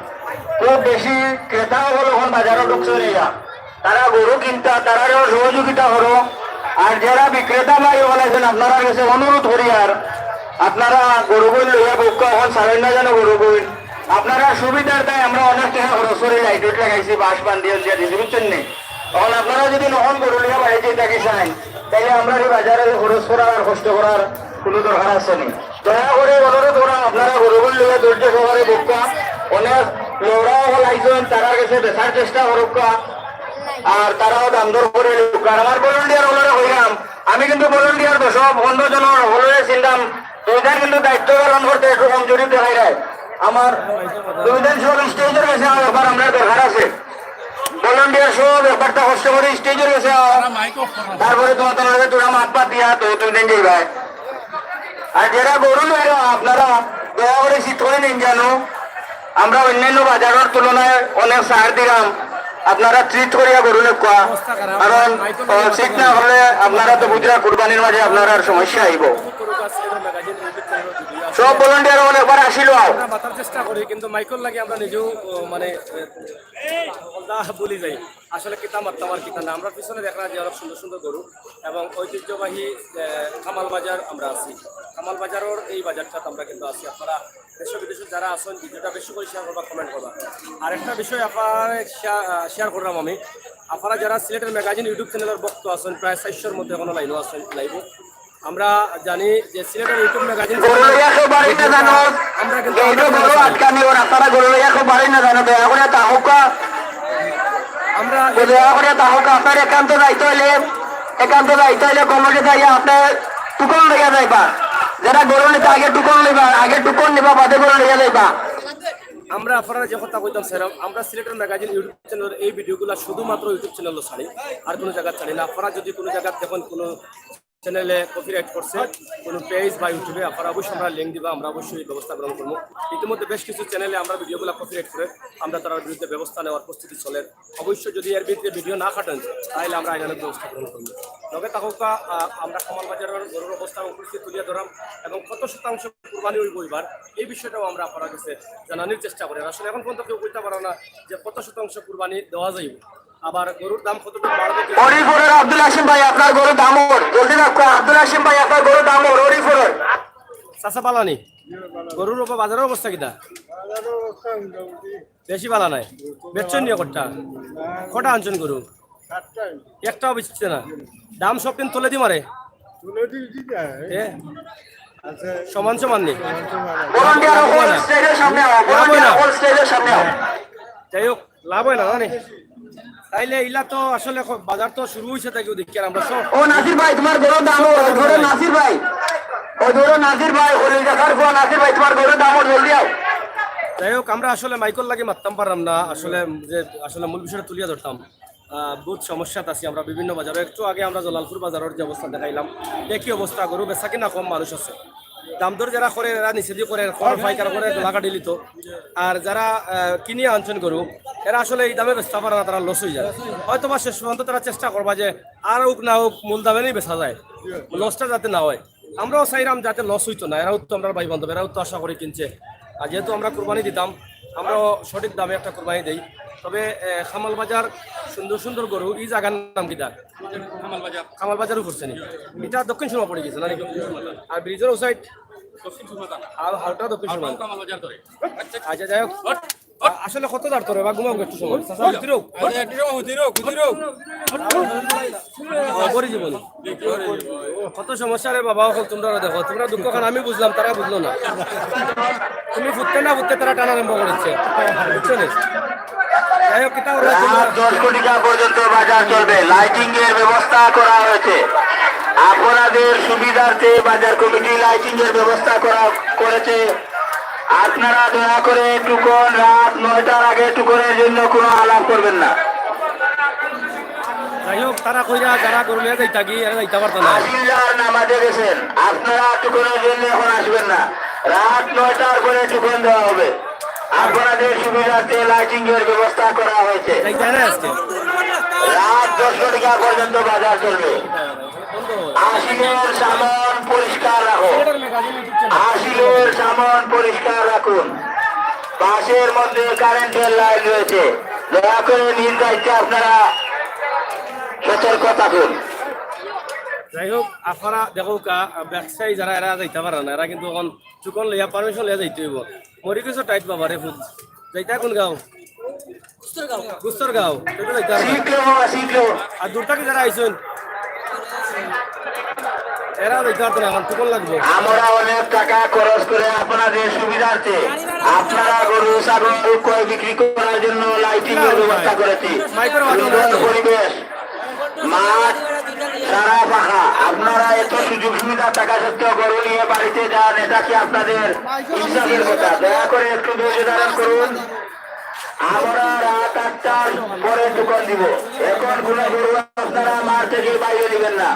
খুব বেশি ক্রেতা অকল অখন বাজারো ঢুকছইন ইয়া, তারা গরু কিনতা, তারারেও সহযোগিতা করো। আর যারা বিক্রেতা ভাই অকল আছইন, আপনারার গেছে অনুরোধ করিয়ার, আপনারা গরুগুইন লইয়া বউক্কা, অখন ছাড়ইন না যেন গরুগুইন। আপনারার সুবিধার দায় আমরা অনেক টেকা খরচ করি, লাইট উইট লাগাইছি, বাঁশ বান্ধি দিয়া দিছি, বুঝছইন নি? অখন আপনারা যদি নকল গরু লইয়া বাড়িত যাইতা চাইন, তাইলে আমরার ই বাজারো খরচ করার আর কষ্ট করার কুনু দরকার আছে নি। দয়া করি অনুরোধ করাম, আপনারা গরুগুইন লইয়া ধৈর্য সহকারে বউক্কা। অনেক লৌড়া অকল আইছইন, তারার গেছে বেচার চেষ্টা করউক্কা, আর তারাও দাম দর করি লউক্কা। আর আমার ভলান্টিয়ার অকলরে কইরাম, আমি কিন্তু ভলান্টিয়ার দশ পনরো জনর অকলরে চিনরাম, দুইটার কিন্তু দায়িত্ব পালন করতে একটু কমজুরি দেখাইরায়। আমার দুইজন সব স্টেজর গেছে আও, একবার আমরার দরকার আছে। ভলান্টিয়ার সব একবারটা কষ্ট করি স্টেজর গেছে আও, তারপরে তুমার তুমার লগে দুইটা মাত পাতিয়া তো দুইজন যাইবায়। আর যারা গরু লইরা আপনারা দয়া করি চিত করি নিন জানো, আমরা অন্যান্য বাজারর তুলনায় অনেক ছাড় দিরাম, আপনারা চিত করিয়া গরু নেউক্কা, কারণ আহ, চিত না করলে আপনারা তো বুঝরা কুরবানির মাঝে আপনারার সমস্যা আইবো। সব ভলান্টিয়ার অকল একবার আইয়া লও। আমরা মাতার চেষ্টা করি, কিন্তু মাইকর লাগি আমরা নিজেও, ও, মানে, এ, কথা ভুলি যাই। আসলে কিতা মাততাম আর কিতা না। আমরা পিছনে দেখরা যে অনেক সুন্দর সুন্দর গরু এবং ঐতিহ্যবাহী, এ, কামাল বাজার আমরা আছি। কামাল বাজারর এই বাজারটাত আমরা কিন্তু আছি। আপনারা দেশ বিদেশে যারা আছইন, ভিডিওটা বেশি করি শেয়ার করবা, কমেন্ট করবা। আর একটা বিষয় আপনারা শেয়ার, আহ, শেয়ার করলাম আমি, আপনারা যারা সিলেটের ম্যাগাজিন YouTube চ্যানেলর ভক্ত আছইন, প্রায় চাইরশোর মতো এখনো লাইনও আছইন, লাইভও। আমরা জানি যে সিলেটের YouTube ম্যাগাজিন গরু লইয়া কেউ বাড়ি না জানো, আমরা কিন্তু গেইটো গরু আটকানি ওর, আপনারা গরু লইয়া কেউ বাড়ি না জানো, দয়া করি থাকউক্কা। আমরা দয়া করি থাকউক্কা, আপনার একান্ত যাইতে অইলে, একান্ত যাইতে অইলে কমিটি থাকি আপনি টোকন লইয়া যাইবা। যারা গরু নিতা আগে টোকন লইবা, আগে টোকন নিবা, বাদে গরু লইয়া যাইবা। আমরা আপনারা যে কথা কইতাম স্যার, আমরা সিলেটের ম্যাগাজিন YouTube চ্যানেলর এই ভিডিওগুলা শুধুমাত্র YouTube চ্যানেলো ছাড়ি, আর কোনো জাগাত ছাড়ি না। আপনারা যদি কোনো জাগাত দেখইন কোনো চ্যানেলে কপিরাইট করছে, কোনো পেজ বা YouTube-এ, আপনারা অবশ্যই আমরা লিংক দিবা, আমরা অবশ্যই ব্যবস্থা গ্রহণ করবো। ইতিমধ্যে বেশ কিছু চ্যানেলে আমরা ভিডিওগুলা কপিরাইট করে আমরা তারার বিরুদ্ধে ব্যবস্থা নেওয়ার প্রস্তুতি চলের। অবশ্যই যদি এর ভিতরে ভিডিও না কাটেন, তাহলে আমরা আইনানুগ ব্যবস্থা গ্রহণ করবো। লগে থাকউক্কা, আহ, আমরা কামাল বাজারর গরুর অবস্থা ও পরিস্থিতি তুলিয়া ধরাম এবং কত শতাংশ কুরবানি অইবো এবার, এই বিষয়টাও আমরা আপনারার গেছে জানানির চেষ্টা করি। আসলে এখন পর্যন্ত কেউ কইতা পারে না যে কত শতাংশ কুরবানি দেওয়া যাইবো, আবার গরুর দাম কতটুকু বাড়বে কি। হরিপুরের আব্দুল হাসিম ভাই, আপনার গরুর দাম ওর, জলদি রাখো। আব্দুল হাসিম ভাই, আপনার গরুর দাম ওর, হরিপুরের। চাচা বালা নি, গরুর ওপর বাজারর অবস্থা কিতা? বেশি বালা নাই। বেচছইন নি কটা? কটা আনছইন গরু? একটাও বেচছে না। দাম সব দিন তুলে দি মারে। এ? সমান সমান নি। ভলান্টিয়ার অকল স্টেজর সামনে আও, ভলান্টিয়ার অকল স্টেজর সামনে আও। যাই হোক, লাভ অয় না, জানি। তাইলে ইলা তো আসলে খ-, বাজার তো শুরু অইছে, তাই কেউ দেখি আর আমরা সব। ও নাসির ভাই, তুমার গরুর দাম ওর, ওই ধরো নাসির ভাই, ওই ধরো নাসির ভাই, হলিল কাকার পুয়া নাসির ভাই, তুমার গরুর দাম ওর, জলদি আও। যাই হোক, আমরা আসলে মাইকর লাগি মাততাম পারলাম না, আসলে যে আসলে মূল বিষয়টা তুলিয়া ধরতাম। আহ, বহুত সমস্যাত আছি আমরা বিভিন্ন বাজারো। একটু আগে আমরা জলালপুর বাজারর যে অবস্থা দেখাইলাম, একই অবস্থা, গরু বেচা কিনা কম, মানুষ আছে। দাম দর যারা করে, এরা নিচেদি করে, খড় পাইকার করে, লাগাডিলিত। আর যারা, আহ, কিনিয়া আনছইন গরু, এরা আসলে এই দামে বেচতা পারে না, তারা লস অইযায়। হয়তো বা শেষ পর্যন্ত তারা চেষ্টা করবা যে আর অউক না অউক, মূল দামে নি বেচা যায়, লসটা যাতে না অয়। আমরাও চাইরাম যাতে লস অইতো না, এরাও তো আমরার ভাই বান্ধব, এরাও তো আশা করি কিনছে। আর যেহেতু আমরা কুরবানি দিতাম, আমরাও সঠিক দামে একটা কুরবানি দেই। তবে এ, কামাল বাজার সুন্দর সুন্দর গরু, ই জাগার নাম কিতা? কামাল বাজার। কামাল বাজারও পড়ছে নি? ইটা দক্ষিণ সুরমা পড়ি গেছে না নি? আর ব্রিজর ও সাইড দক্ষিণ সুরমা থানা। আর হালটা দক্ষিণ সুরমা। কামাল বাজার ধরে। আচ্ছা, যাই হোক। আ-, আসলে কত দাঁড় ধরে বা ঘুমাও একটু সময়। চাচা, হুতি রোগ। আরে, একটু সময় হুতি রোগ, হুতি রোগ। ও, করি জীবন। কত সমস্যা রে বাবা, অখন তুমরা দেখো, তুমরা দুঃখ খান আমি বুঝলাম, তারা বুঝলো না। তুমি ফুটতে না ফুটতে তারা টানা আরম্ভ করেছে, বুঝছো নি? যাই হোক, কিতা ওরা রাত দশ কোটি টাকা পর্যন্ত বাজার চলবে, লাইটিং এর ব্যবস্থা করা হয়েছে। আপনাদের সুবিধার্থে বাজার কমিটি লাইটিং এর ব্যবস্থা করা করেছে। আপনারা দয়া করে টুকন রাত নয়টার আগে টুকনের জন্য কোনো আলাপ করবেন না। যাই হোক, তারা কইরা যারা গরু লইয়া যাইতা কি, এরা যাইতা পারতো না। হাজিরা নামাজে গেছেন, আপনারা টুকনের জন্য এখন আসবেন না। রাত নয়টার পরে টুকন দেওয়া হবে। আপনাদের সুবিধার্থে লাইটিং এর ব্যবস্থা করা হয়েছে। যাইতা না আজকে। রাত দশ কোটি টাকা পর্যন্ত বাজার চলবে। আসিলের সামান পরিষ্কার রাখো। আসিলের সামান পরিষ্কার রাখুন। বাসের মধ্যে কারেন্টের লাইন রয়েছে, দয়া করে নিজ দায়িত্বে আপনারা সতর্ক থাকুন। যাই হোক, আপনারা দেখো কা, ব্যবসায়ী যারা এরা যাইতা পারে না, এরা কিন্তু অখন টুকন লইয়া পারমিশন লইয়া যাইতে হইব। মরি কিছু টাইট বাবা রে ফুট। যাইতা কোন গাঁও? গুস্তর গাঁও। গুস্তর গাঁও। এটা যাইতা পারে না। শীঘ্র বাবা, শীঘ্র। আর দূর থাকি যারা আইছইন, এরা যাইতা পারতো না, অখন টুকন লাগবো। আমরা অনেক টাকা খরচ করে আপনাদের সুবিধার্থে আপনারা গরু ছাগল ক্রয় বিক্রি করার জন্য লাইটিং এর ব্যবস্থা করেছি। মাইকের আওয়াজ সুন্দর অনেক। পরিবেশ, মাঠ সারা ফাঁকা। আপনারা এত সুযোগ সুবিধা থাকা সত্ত্বেও গরু নিয়ে বাড়িতে যান, এটা কি আপনাদের ইনসাফের কথা? দয়া করে একটু ধৈর্য ধারণ করুন। আমরা রাত আটটার পরে টুকন দিব। এখন কোনো গরু আপনারা মাঠ থেকে বাইরে নেবেন না।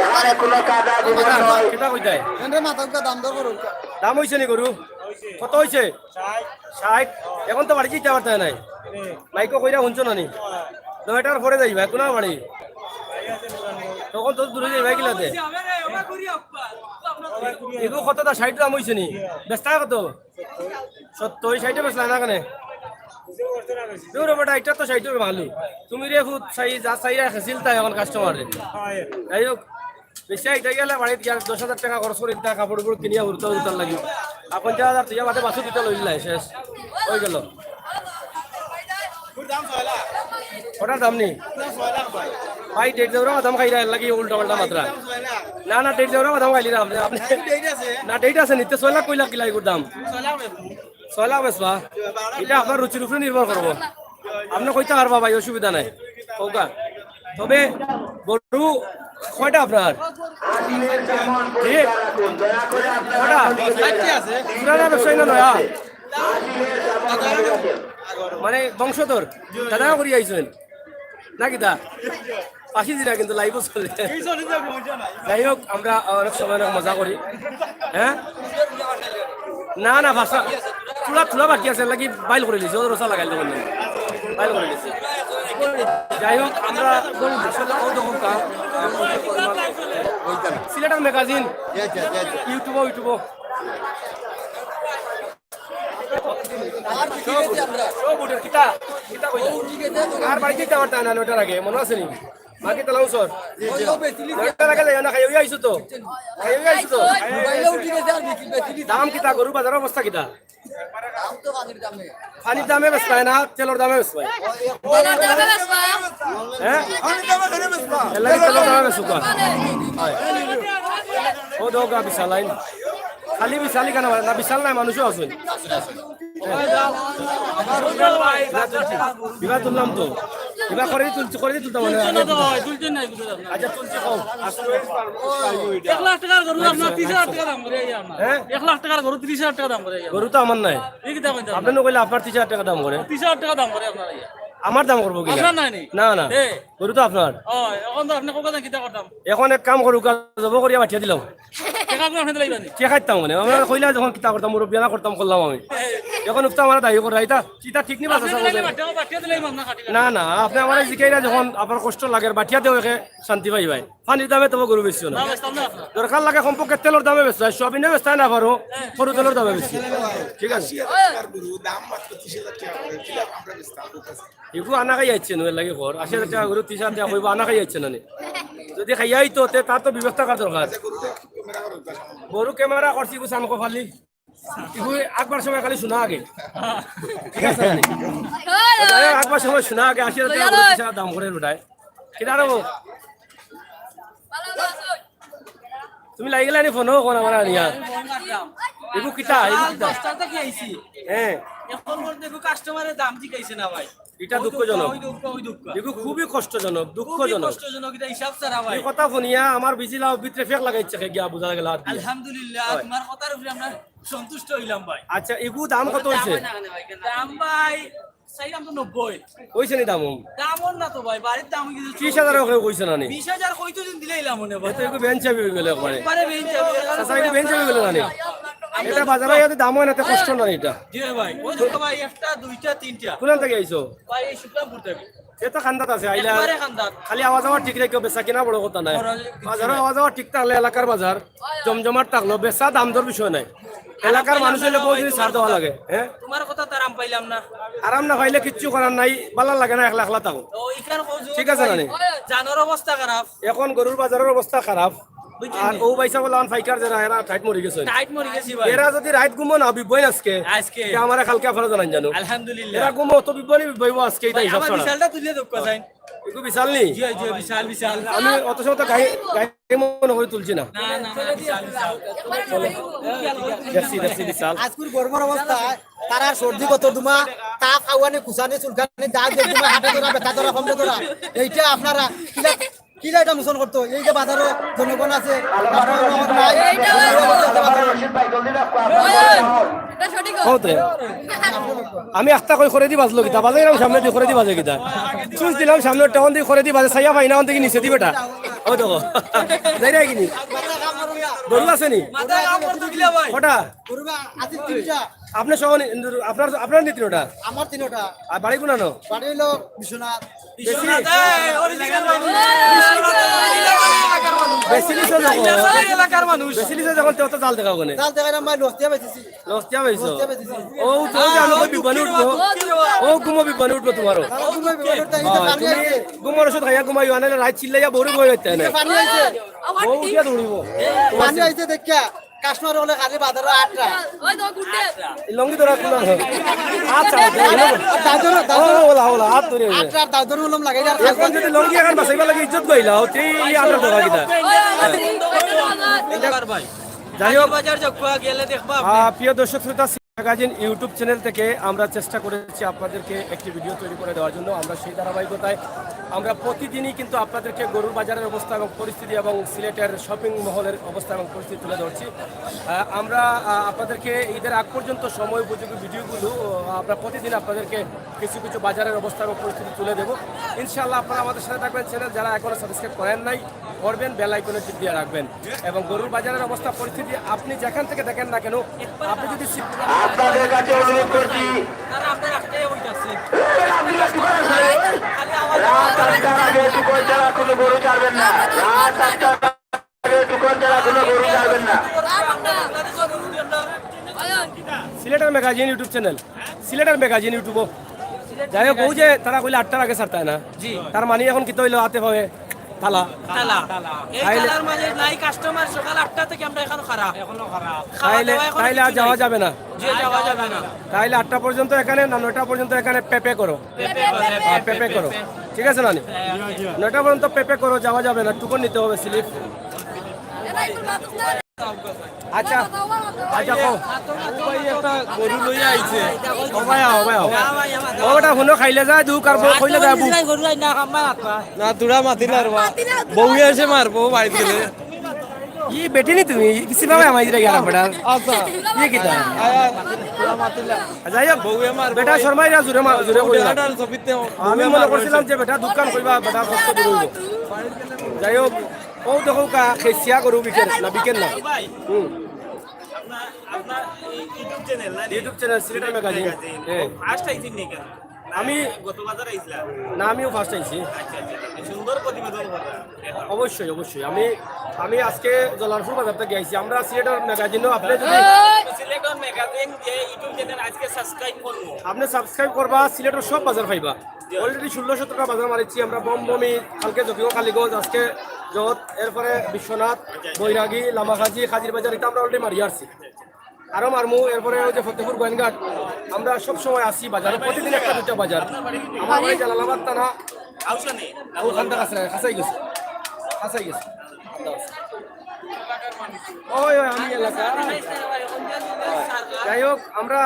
এখানে কোনো কাদা গোবর নয়। কিতা কইতায়? এনরে মাথা উঠা দাম দর করো। দাম হইছে নি গরু? কত হইছে? ষাট। এখন তো বাড়ি যাইতা পারতায় নায়। মাইকো কইরা হুনছো না নি? নয়টার পরে যাইবা, কোন বাড়ি? তখন তো দূরে যাইবা কিলাতে? এগু কত দা? ষাট দাম হইছে নি? বেচতা কত? সত্তর, ষাটে বেচলা না কেনে? দূর বেটা, এটা তো ষাট ভালো। তুমি রে ফুত চাই, যা চাই রাখছিল তাই এখন কাস্টমার রে। যাই হোক, বেশি আইতে গেলে বাড়িত গিয়া দশ হাজার টাকা খরচ করি, তা কাপড় উপর কিনিয়া উড়তে উড়তার লাগি। আর পঞ্চাশ হাজার তুই বাদে বাসু দুটা লইলাই, শেষ হয়ে গেল। ওটার দাম নি? ভাই, ডেট দেওয়ার দাম খাইরা, এর লাগি উল্টা পাল্টা মাত্রা। না, না, ডেট দেওয়ার দাম খাইলি না আপনি, আপনি। না, ডেট আছে, নিতে ছয় লাখ কই লাখ কিলা এগুর দাম? ছয় লাখ বেচবা? এটা আপনার রুচির উপরে নির্ভর করবো। আপনি কইতা পারবা ভাই, অসুবিধা নাই। কউক্কা। তবে গরু কয়টা আপনার? জি? কয়টা? পুরানা ব্যবসায়ী না নয়া? মানে বংশধর? দাদা করি আইছেন? না কিতা? পাশে দিরা কিন্তু লাইভও চলে। যাই হোক, আমরা অনেক সময় অনেক মজা করি। হ্যাঁ? না, না, ভাষা। থুড়া, থুড়া বাকি আছে, লাগি বাইল করে দিছি, ওদের রোজা লাগাইল তখন। বাইল করে দিছি। যাই হোক, আমরা আসলে কত কম কাম। সিলেটের ম্যাগাজিন, ইউটিউবও, ইউটিউবও। সব উঠে, কিতা? কিতা কইলা? আর বাড়ি যাইতা পারতা না, নয়টার আগে, মনো আছে নি? বাকি তালাও সর। নয়টার আগে যাইও না, খাইয়া আইছো তো? খাইয়া আইছো তো? দাম কিতা? গরু বাজারর অবস্থা কিতা? পানির দামে বেচবায় না, তেলর দামে বেচবায়? হ্যাঁ? এর লাগি তেলর দামে বেচুক্কা। ও দেখউক্কা বিশাল লাইন। খালি বিশালই কেনে? না, বিশাল নাই, মানুষও আছে। ইবা তুললাম তো। ইবা করে দি তুলছি, করে দি তুলতাম মানে। আচ্ছা, তুলছি, কও। এক লাখ টাকার গরু আপনার ত্রিশ হাজার টাকা দাম করে, এই আপনার। হ্যাঁ? এক লাখ টাকার গরু ত্রিশ হাজার টাকা দাম করে, এই আপনার। গরু তো আমার নাই। এই কিতা কইতাম? আপনি না কইলে আপনার ত্রিশ হাজার টাকা দাম করে। ত্রিশ হাজার টাকা দাম করে আপনার, এই। আমার দাম করবো কিনা? আপনার নানি? না, না। এ। গরু তো আপনার। ও, এখন তো আপনি কোকা দাম কিতা করতাম? এখন এক কাম করুক, আর জব করিয়া বাটিয়া দিলাম। টেকা গুলো আপনি দিলাইবা নি? কে খাইতাম মানে? আমরা কইলা যখন কিতা করতাম, মুরব্বিয়ানা করতাম, করলাম আমি। এ। এখন উক্তা আমার দায়ী করে, এটা, এটা ঠিক নি বাজার আপনি সাহেব? দিলাইবা, টেকা বাটিয়া দিলাইবা, আমরা খাটি না, না, আপনি আমার জিকাইরা যখন আপনার কষ্ট লাগে, বাটিয়া দেও একে শান্তি পাই ভাই। পানির দামে তবু গরু বেচছো না। না, বেচতাম না। দরকার লাগে কমপক্ষে তেলর দামে বেচছো, আর সয়াবিনে বেচতায় না পারো, সরু তেলর দামে বেচছো। ঠিক আছে। আশি হাজার টাকার গরু, দাম মাত্র ত্রিশ হাজার টাকা করে, কিলা আমরা বেচতাম? এগু আনা খাই আইছে নু, এর লাগি কর। আশি হাজার টাকা গরু, ত্রিশ হাজার টাকা কইবো, আনা খাই আইছে না নি? যদি খাইয়াই তো, তে তার তো ব্যবস্থা করা দরকার। আচ্ছা, গরু তো camera করতে অসুবিধা। গরু camera করছি, এগু সান কপালি। এগু আকবার সময় খালি শোনা আগে। ঠিক আছে নি? যাই হোক, আকবার সময় শোনা আগে, আশি হাজার টাকা গরু, ত্রিশ হাজার দাম করে উঠায়। কিনা রে? তুমি লাগিলা নি ফোনও কোন আমার আনিয়া? এগু কিতা? এগু কিতা? দশটা থাকি আইছি। হ্যাঁ। এখন পর্যন্ত এগু কাস্টমারের দাম জিকাইছে না ভাই। এটা ওই দুঃখ, দুঃখজনক। ওই দুঃখ, ওই দুঃখ। এগু খুবই কষ্টজনক, খুবই দুঃখজনক। কষ্টজনক, এটা হিসাব ছাড়া ভাই। এই কথা শুনিয়া আমার বিজিলাও ভিতরে ফেক লাগাইছে, গিয়া বুঝা গেল আর কি। আলহামদুলিল্লাহ, হয়। তোমার কথার উপরে আমরা সন্তুষ্ট হইলাম ভাই। আচ্ছা, এগু দাম কত হইছে? দাম ভাই, চাইলাম তো নব্বই। কইছে নি দাম? দাম ওর না তো ভাই, বাড়ির দাম হয়ে গেছে ত্রিশ হাজার। ওকে কইছে না নি? বিশ হাজার কইতো দিন দিলাইলাম মনে ভাই। তো এগু বেঞ্চাবি হয়ে গেল একবারে। একবারে বেঞ্চাবি। চাচা, এগু বেঞ্চাবি হয়ে গেল না নি? এটা বাজারে ইয়াতে দাম হয় না, তো কষ্ট না এটা। জি ভাই, ওই দেখো ভাই, একটা, দুইটা, তিনটা। কোন থেকে আইছো? ভাই, এই শুক্লামপুর থেকে। এ তো খান্দাত আছে, আইলা। একবারে খান্দাত। খালি আওয়া যাওয়া ঠিক রাখিও, বেচা কিনা বড় কথা নাই। বড় কথা বাজারে নাই। আওয়া যাওয়া ঠিক থাকলে এলাকার বাজার জমজমাট থাকলো, বেচা দাম দর বিষয় নাই। এলাকার মানুষ হইলে বহুত জিনিস ছাড় দেওয়া লাগে, হ্যাঁ? তোমার কথা তো আরাম পাইলাম না। আরাম না পাইলে কিচ্ছু করার নাই, ভালা লাগে না একলা একলা থাকো। তো এখানে কত ঠিক আছে না নি? জানোর অবস্থা খারাপ। এখন গরুর বাজারের অবস্থা খারাপ। বুঝছেন আর নি? ও ভাই সাহেব, লান ফাইকার যারা, এরা টাইট মরি গেছে। টাইট মরি গেছি ভাই। এরা যদি রাইত ঘুমো না, বিবই না আজকে। আজকে। তে আমারে কালকে আপনারা জানাই জানো। আলহামদুলিল্লাহ। এরা ঘুমো অত বিবই, বিবই আজকে, এটা ভাই, হিসাব আমার ছাড়া। বিশালটা তুলে দেখ কোথায়? একটু বিশাল নি? জি, জি, বিশাল, বিশাল। আমি অত সময় তো গাই, গাই মনে করে তুলছি না। না, না, না, বিশাল, বিশাল। দেখছি, দেখছি, বিশাল। আজকুর গরমর অবস্থা, তারা সর্দি গতর দুমা, তাপ খাওয়ানি, কুচানি, চুলকানি, দাগ যে দুমা, হাতে ধরা, ব্যথা ধরা, কমরে ধরা। এইটা আপনারা কিলা, কিলা এটা মোচন করতো? এই যে বাজারও জনগণ আছে, আপনারা নাই। এটা সঠিক। কও তে। আমি একটা কই করে দি বাজলো কিতা, বাজাইলাম সামনে দি করে দি বাজে কিতা। চুজ দিলাম সামনে, তখন দি করে দি বাজে, চাইয়া পাই না, অন দেখি নিচে দি বেটা। ও দেখো। যাই রে কিনি? গরু আছে নি? মাথায় কাম করতো কিলা ভাই? কটা? গরু বা আছে তিনটা। আপনার সহ নি-, আপনার, আপনার নি তিনোটা? আমার তিনোটা। আর বাড়ি কোনানো? বাড়ি হইলো বিশ্বনাথ। বেশি বিশ্বনাথ, এই, original মানুষ। বেশি নিচে যখন। এই এলাকার মানুষ। বেশি নিচে যখন, তে অত জাল দেখা ওখানে। জাল দেখা না, ভাই, লস দিয়া বেচেছি। লস দিয়া পাইছো? লস দিয়া বেচেছি। ও, তো জানো, ওই বিপণে উঠবো। ও, ঘুমো বিপণে উঠবো তোমারও। ঘুমো বিপণে উঠতে, এই যে পানি আইছে। ঘুমোর ওষুধ খাইয়া ঘুমাইও, আনালে রাইত চিল্লাইয়া বড় হয়ে যাইতে না। পানি আইছে। ও, উঠিয়া দৌড়িবো। পানি আইছে দেখিয়া। কাস্টমার হলে খালি বাজারও আটটা। ওই তো গুড্ডে। এই লুঙ্গি ধরা খোলা হয়। আচ্ছা, আচ্ছা, এই লুঙ্গি। দাদুর, ও, দাদুর। ওলা, ওলা, হাত ধরে। আটটা দাদুর মলম লাগাই আর এখন যদি লুঙ্গি এখন বাঁচাইবার লাগি ইজ্জত কইলা, ও, তে এই আটটা ধরা কিনা? ওই, ওই, ওই, ওই, ওই। ভাই। যাই হোক, বাজার যাও, গেলে দেখবা আপনি। আহ, প্রিয় দর্শক শ্রোতা, ম্যাগাজিন YouTube চ্যানেল থেকে আমরা চেষ্টা করেছি আপনাদেরকে একটি ভিডিও তৈরি করে দেওয়ার জন্য। আমরা সেই ধারাবাহিকতায় আমরা প্রতিদিনই কিন্তু আপনাদেরকে গরুর বাজারের অবস্থা এবং পরিস্থিতি এবং সিলেটের শপিং মহলের অবস্থা এবং পরিস্থিতি তুলে ধরছি। আহ, আমরা, আহ, আপনাদেরকে ঈদের আগ পর্যন্ত সময় উপযোগী ভিডিওগুলো, আহ, আমরা প্রতিদিন আপনাদেরকে কিছু কিছু বাজারের অবস্থা এবং পরিস্থিতি তুলে দেব। ইনশাআল্লাহ আপনারা আমাদের সাথে থাকবেন। চ্যানেল যারা এখনো সাবস্ক্রাইব করেন নাই, করবেন, বেল আইকনে টিপ দিয়ে রাখবেন। এবং গরুর বাজারের অবস্থা পরিস্থিতি আপনি যেখান থেকে দেখেন না কেন, আপনি যদি সি- আপনাদের কাছে অনুরোধ করছি, রাত আটটার আগে দোকান ছাড়া কোনো গরু ছাড়বেন না। রাত আটটার আগে দোকান ছাড়া কোনো গরু ছাড়বেন না। সিলেটের ম্যাগাজিন YouTube চ্যানেল, সিলেটের ম্যাগাজিন YouTube। যাই হোক, বউ যে তারা কইলে আটটার আগে ছাড়তায় না। জি। তার মানে এখন কিতা হইলো, হাতে পাওয়ে তালা। তালা। এই তাইলে তালার মাঝে নাই কাস্টমার, সকাল আটটা থেকে আমরা এখনো খাড়া। এখনো খাড়া। খাওয়া তাইলে, দাওয়া এখনো তাইলে আর কিছু যাওয়া নাই। যাবে না। জি, যাওয়া যাবে না। তাইলে আটটা পর্যন্ত এখানে, না নয়টা পর্যন্ত এখানে পেপে করো। পেপে করো, হ্যাঁ, পেপে পেপে করো। করো। ঠিক আছে না নি? হ্যাঁ। নয়টা পর্যন্ত পেপে করো, যাওয়া যাবে না, টুকন নিতে হবে, স্লিপ। আচ্ছা, আচ্ছা, কও। ও ভাই, একটা গরু লইয়া আইছে। ও ভাই, ও ভাই, ও। ও বেটা, হুনো খাইলে যায় দুখ আর বউ কইলে যায় বুক। না, তোরা মাতি না রে বা। বউয়ে এসে মারবো, বাড়িতে গেলে। ই বেটি নি তুমি, সিপাবে আমার ইরা গেলাম বেটা। আচ্ছা। ই কিতা? আয়, আয়। যাই হোক, বউয়ে মার বেটা বউ। শর্মাইরা জুরে মা-, জুরে কইলা। আমি মনে করছিলাম যে বেটা দোকান কইবা, বেটা কষ্ট দূর হইব। যাই হোক, ও দেখো কা, খেসিয়া গরু বিকেন না, বিকেন না। হুম। আপনার, আপনার এই YouTube channel না? YouTube channel, সিলেটের magazine। Magazine। হ্যাঁ। First আইছেন নি কেন? আমি গত বাজার আইছিলাম। না, আমিও first আইছি। আচ্ছা, আচ্ছা, আচ্ছা। সুন্দর প্রতিবেদন করা। অবশ্যই, অবশ্যই। আমি, আমি আজকে জলালপুর বাজার থেকে আইছি। আমরা সিলেটের magazine-ও আপনি যদি সিলেটের magazine যে YouTube channel আজকে subscribe করবো। আপনি subscribe করবা, সিলেটের সব বাজার পাইবা। Already ষোলো সতেরোটা বাজার মারিছি আমরা, বমবমি, কালকে জকিগঞ্জ কালীগঞ্জ, আজকে জহর, এরপরে বিশ্বনাথ, বৈরাগী, লামাকাজি, কাজির বাজার, এটা আমরা already মারি আসছি। আরো মারমু, এরপরে ওই যে ফতেপুর গোয়েনঘাট, আমরা সব সময় আসি বাজারে, প্রতিদিন একটা দুইটা বাজার। আমার বাড়ি জালালাবাদ থানা, ওখান থেকে আছে, কাছাই গেছে, কাছাই গেছে। ওই, ওই, আমি এলাকা। যাই হোক, আমরা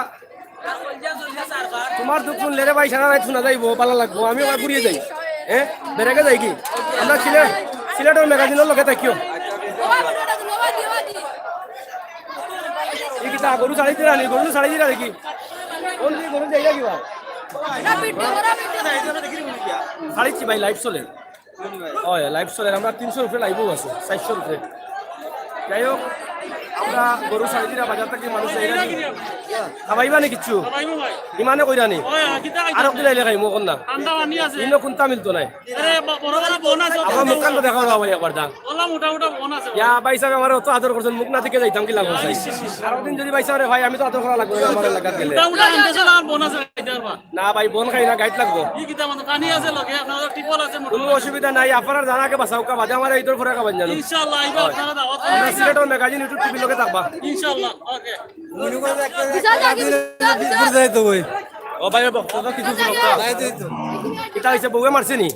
তোমার দুখ শুনলে রে ভাই, সারা রাত শোনা যাইবো, ভালো লাগবো। আমি আবার ঘুরিয়ে যাই, হ্যাঁ, বেড়াকে যাই কি? আমরা সিলেট, সিলেটের magazine-র লগে থাকিও। এই কিতা গরু ছাড়ি দিরা নি? গরু ছাড়ি দিরা দেখি। কোন দিকে গরু যাইরা কিবা? ছাড়িছি ভাই, live চলে। ওই live চলে, আমরা তিনশোর উপরে live-ও আছে, চারশোর উপরে। যাই হোক, আমরা গরু ছাড়ি দিরা বাজার থেকে মানুষ যাইরা নি। খাবাইবা নি কিচ্ছু? ইমানে কইরা নি? আরো দিন আইলে খাইমু, কোন না? ইনো কোনটা মিলতো নাই। আরে, ব-, বড় বড় বোন আছে। আমার মুখখান তো দেখাও না ভাই একবার দা। ওলা মোটা মোটা বোন আছে। ইয়া, ভাই সাহেব, আমার অত আদর করছেন, মুখ না দেখে যাইতাম কি লাগবো ভাই? আরো দিন যদি ভাই সাহেব, রে ভাই, আমি তো আদর করা লাগবো না, আমার এলাকার গেলে। মোটা মোটা আনতেছে না, আর বোন আছে, খাইতে পারবা। না ভাই, বোন খাই না, গাইড লাগবো। ই কিতা মানে, পানি আছে লগে, আপনার টিপল আছে, মোটা কোনো মোটা। অসুবিধা নাই, আপনারা জানাকে বাঁচাও, কা বাদে আমার এই দর ফরে খাবার জানো। ইনশাআল্লাহ, এইবার আপনারা দাওয়াত আমরা সিলেটের magazine YouTube TV-র লগে থাকবা। ইনশাআল্লাহ, ওকে। ও ভাই, বক্তব্য কিছু শুনো। কিতা হইছে, বউয়ে মারছে নি?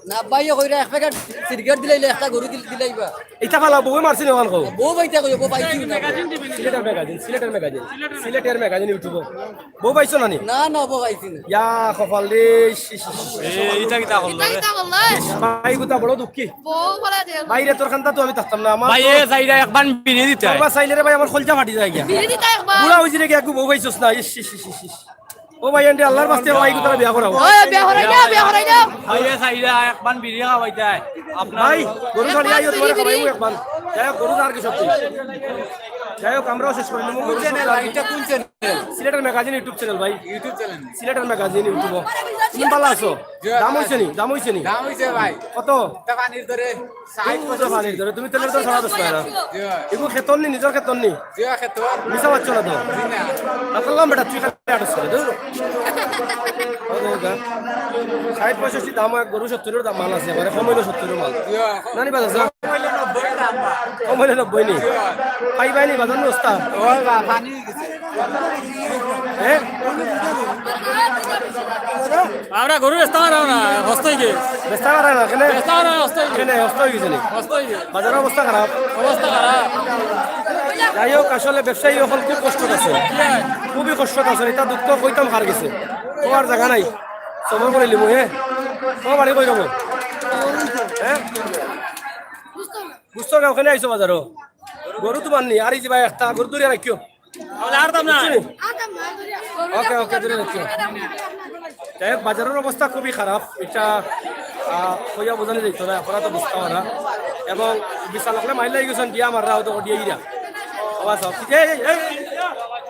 না, ভাই, কইরা এক প্যাকেট সিগারেট দিলাইলে একটা গরু দিল-, দিলাইবা। ইটা ফালা, বউয়ে মারছে নি ওখান কও? বউ বাইতে কইও, বউ পাইছি না। সিলেটের magazine, সিলেটের magazine, সিলেটের magazine YouTube-ও। বউ পাইছো না নি? না, না, বউ পাইছি না। ইয়া, কপাল রে, ইস, ইস, ইস, ইস। এ, ইটা কিতা করলো রে? ইস, ভাই, গুতা বড় দুঃখী। বউ বলে দে। ভাই রে, তোর খান্তা তো আমি থাকতাম না, আমার ভাই, তো এ, চাইরা একবার বিড়ি দিতে হয়। তোর বা চাইলে রে ভাই, আমার কলজা ফাটি যায় গিয়া। বিড়ি দিতে একবার। বুড়া হইছি রে গিয়া, একটু বউ পাইছস না, ইস, ইস, ইস, ইস, ইস। ও ভাই, এন্ডে আল্লাহর বাস্তে ভাই, গুতারে বিয়া করাও। ওই, বিয়া করাই দাও, বিয়া করাই দাও। ভাই, এ, চাইরা একবার বিড়ি খাওয়াইতে হয়। আপনার ভাই, গরু ছাড়ি আইও, তোমার খাওয়াইবো একবার। যাই হোক, গরু আর কি সব। যাই হোক, আমরাও শেষ করে নিবো। কোন channel ভাই? এটা কোন channel? সিলেটের magazine YouTube channel ভাই। YouTube channel। সিলেটের magazine YouTube। তুমি ভালা আছো? জি, দাম ভাই। হইছে নি? দাম হইছে নি? দাম হইছে ভাই। কত? এটা পানির দরে ষাট পঁচাশি। পানির দরে। তুমি তেলের দর ছাড়া বেচতে না? জি ভাই। এগু খেতর নি, নিজর খেতর নি? জি ভাই, খেতর। মিছা মাতছো না তো? জি না। না করলাম বেটা, তুই খালি আটস করে, ধুর। ও, ও, গা। ষাট পঁচাশি দাম হয়, গরু সত্তরের দাম মাল আছে, মানে কম হইলো সত্তরের মাল। জি ভাই। নানি বাজার, যা। কম হইলে নব্বই নি? পাইবাই নি বাজার নু ওস্তাদ? ওই বা, পানি হয়ে গেছে। হ্যাঁ? আমরা গরু বেচতে পারবো না, হস্ত হয়ে গেছে। বেচতে পারে না, কেনে? বেচতে পারবো না, হস্ত হয়ে গেছে। কেনে, হস্ত হয়ে গেছে নি? হস্ত হয়ে গেছে। বাজারের অবস্থা খারাপ। অবস্থা খারাপ। যাই হোক, আসলে ব্যবসায়ী অকল খুব কষ্টত আছে। খুবই কষ্টত আছে, এটা দুঃখ কইতাম কার গেছে। কওয়ার জাগা নাই। সবর করে লিমু, হ্যাঁ? তোমার বাড়ি কই যাবো? হ্যাঁ? বুঝতো না, ওখানে আইছো বাজারো। গরু তো মাননি, আর এই যে ভাই একটা গরু দূরে রাখিও। তাহলে আর দাম না। বুঝছো নি? ওকে, ওকে, দূরে রাখিও। যাই হোক, বাজারের অবস্থা খুবই খারাপ। এটা, আহ, কইয়া বোঝানো যাইতো না, আপনারা তো বুঝতে পারা। এবং বিশাল হকলে মাইল লাগি গেছেন, গিয়া মাররা, ওদের ওডিয়া গিরা। আওয়াজ হোক। এই, এই, এই,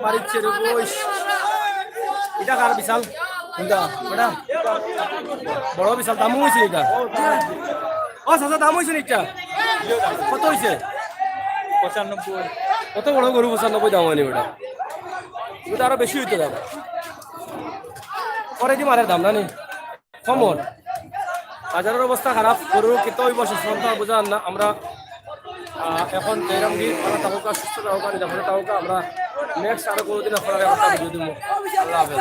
মারিচ্ছে রে, বইস। এটা কার বিশাল? কোনটা? ওটা? বড় বিশাল, দাম হইছে এটা। ও, চাচা, দাম হইছে নি এটা? কত হইছে? পঁচানব্বই। কত বড় গরু, পঁচানব্বই দাম হয়নি বেটা? এটা আরো বেশি হইতো দাম। পরে দি মারের দাম, না নি? কমর। বাজারের অবস্থা খারাপ, গরুর কিতা হইব শেষ পর্যন্ত আর বোঝা না। আমরা, আহ, এখন জয়রামগি, ভালো থাকুক, সুস্থ থাকুক, নিরাপদে থাকুক। আমরা next আরো কোনোদিন আপনারা একটা video দিব। আল্লাহ হাফেজ।